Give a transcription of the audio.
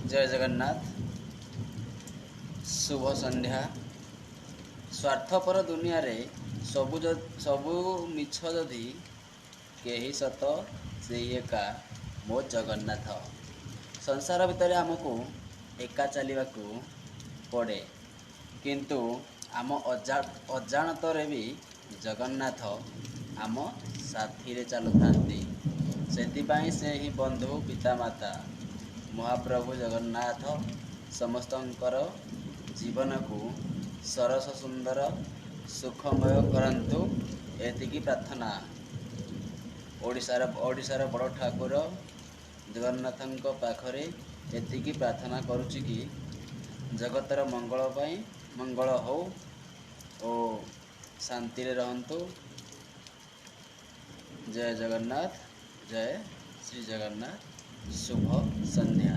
ଜୟ ଜଗନ୍ନାଥ, ଶୁଭ ସନ୍ଧ୍ୟା। ସ୍ୱାର୍ଥପର ଦୁନିଆରେ ସବୁ ସବୁ ମିଛ, ଯଦି କେହି ସତ, ସେଇ ଏକା ମୋ ଜଗନ୍ନାଥ। ସଂସାର ଭିତରେ ଆମକୁ ଏକା ଚାଲିବାକୁ ପଡ଼େ, କିନ୍ତୁ ଆମ ଅଜାଣତରେ ବି ଜଗନ୍ନାଥ ଆମ ସାଥିରେ ଚାଲୁଥାନ୍ତି। ସେଥିପାଇଁ ସେ ହିଁ ବନ୍ଧୁ, ପିତାମାତା। ମହାପ୍ରଭୁ ଜଗନ୍ନାଥ ସମସ୍ତଙ୍କର ଜୀବନକୁ ସରସ, ସୁନ୍ଦର, ସୁଖମୟ କରନ୍ତୁ, ଏତିକି ପ୍ରାର୍ଥନା। ଓଡ଼ିଶାର ବଡ଼ ଠାକୁର ଜଗନ୍ନାଥଙ୍କ ପାଖରେ ଏତିକି ପ୍ରାର୍ଥନା କରୁଛି କି ଜଗତର ମଙ୍ଗଳ ପାଇଁ ମଙ୍ଗଳ ହଉ ଓ ଶାନ୍ତିରେ ରହନ୍ତୁ। ଜୟ ଜଗନ୍ନାଥ, ଜୟ ଶ୍ରୀ ଜଗନ୍ନାଥ। ଶୁଭ ସନ୍ଧ୍ୟା।